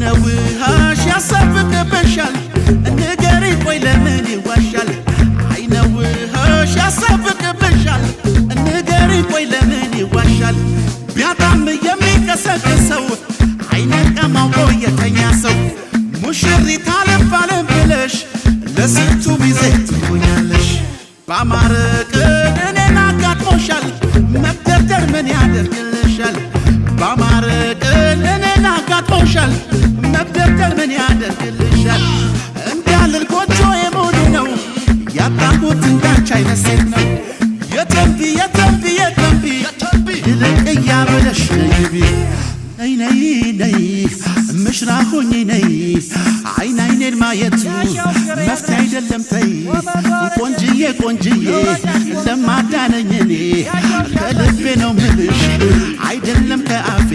አይነ ውሃሽ ያሳብቅብሻል፣ ንገሪ ቆይ ለምን ይዋሻል? አይነ ውሃሽ ያሳብቅብሻል፣ ንገሪ ቆይ ለምን ይዋሻል? ቢያጣም የሚቀሰቅሰው አይነቃም አውቆ የተኛ ሰው። ሙሽሪት አልባልም ብለሽ ለስንቱ ሚዜ ትሆኛለሽ። ባማረ ቅን እኔን አጋጥሞሻል፣ መግደርደር ምን ያደርግልሻል? ባማረ ቅን እኔን አጋጥሞሻል፣ መግደርደር ምን ያደርግልሻል? እንዳልል ጎጆዬ ሙሉ ነው፣ ያጣሁት እንዳንቺ አይነት ሴት ነው። የተንቢ የተንቢ የተንቢ ይልቅ እያበለሽ ነይ ግቢ፣ ነይ ነይ ነይ ምሽራ ሁኚ ነይ። አይን አይኔን ማየቱ መፍትሄ አይደለም ተይ። ቆንጅዬ ቆንጅዬ ለማዳነኝ እኔ ከልቤ ነው ምልሽ አይደለም ከአፌ።